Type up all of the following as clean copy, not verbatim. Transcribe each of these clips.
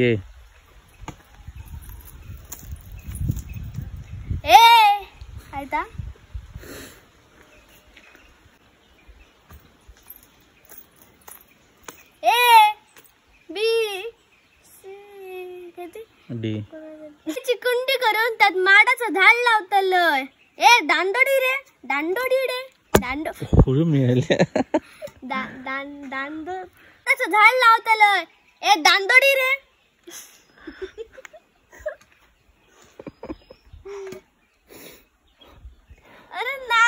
ये ए आयता A B C किती डी चिकुंडी करून त्यात माडाचं झाड लावतलय. ए दांडोडी रे दांडोडी रे दांडो हुळू मिळाले दांडो त्याचं झाड लावतलय. ए दांडोडी रे. अरे ना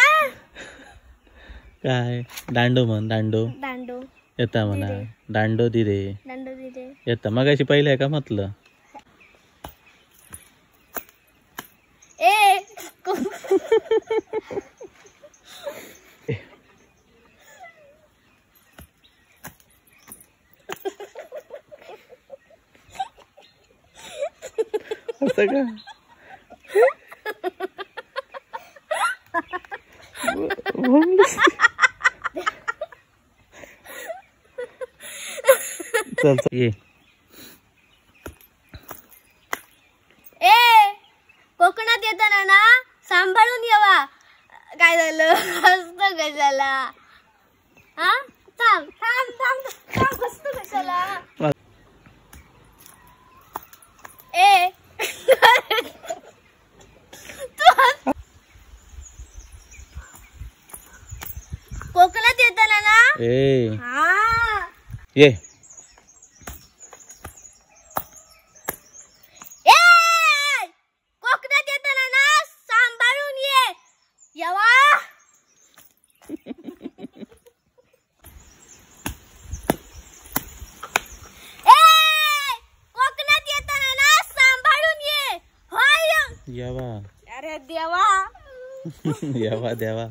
काय दांडो म्हण दांडो दांडो येता म्हणा दांडो दी रे दांडो दी रे येता. मग अशी पहिले का म्हटलं ए असं का चल चल ये ए कोकणात येताना ना सांभाळून येवा. काय झालं हसतो कशाला? हा थांब थांब थांब थांब हसतो कशाला? ए तू कोकणात येताना ना ए हा ये ए कोकणात येताना ना सांभाळून ये येवा. ए कोकणात येताना ना सांभाळून ये. होय येवा. अरे देवा येवा देवा.